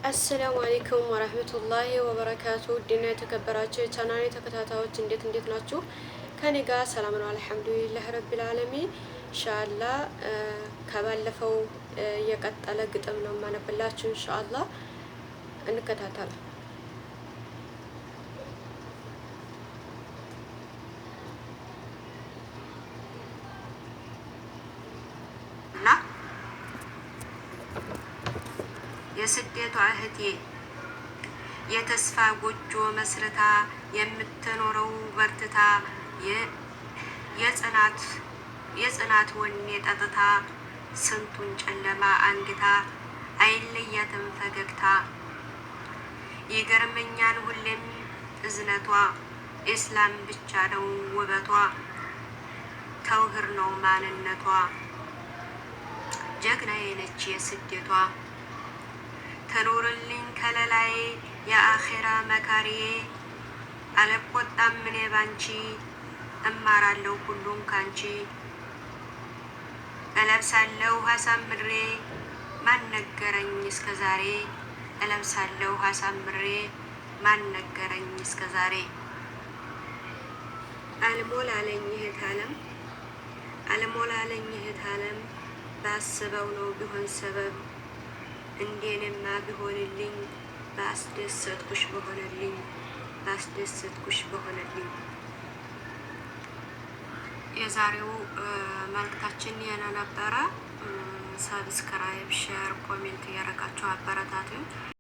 السلام عليكم ورحمة الله وبركاته። ውድና የተከበራችሁ የቻናሌ ተከታታዮች እንዴት እንዴት ናችሁ? ከኔ ጋር ሰላም ነው፣ الحمد لله رب العالمين። ኢንሻአላህ ከባለፈው የቀጠለ ግጥም ነው የማነብላችሁ። ኢንሻአላህ እንከታተል። እና የስደቷ እህቴ የተስፋ ጎጆ መስርታ የምትኖረው በርትታ የጽናት ወኔ ጠጥታ ስንቱን ጨለማ አንግታ አይለያትም ፈገግታ። ይገርመኛል ሁሌም እዝነቷ ኢስላም ብቻ ነው ውበቷ ተውህር ነው ማንነቷ ጀግናዬ ነች የስደቷ። ትኑርልኝ ከለላዬ የአኼራ መካሪዬ አልቆጣም እኔ ባንቺ እማራለሁ ሁሉን ካንቺ። እለብሳለሁ አሳምሬ ማን ነገረኝ እስከ ዛሬ እለብሳለሁ አሳምሬ ማን ነገረኝ እስከ ዛሬ። አልሞላለኝ እህት አለም አልሞላለኝ እህት አለም ባስበው ነው ቢሆን ሰበብ እንዴንማ ቢሆንልኝ ባስደሰትኩሽ በሆነልኝ ባስደሰትኩሽ በሆነልኝ። የዛሬው መልእክታችን ይሄን ነበረ። Subscribe፣ share፣ comment እያደረጋችሁ አበረታቱኝ።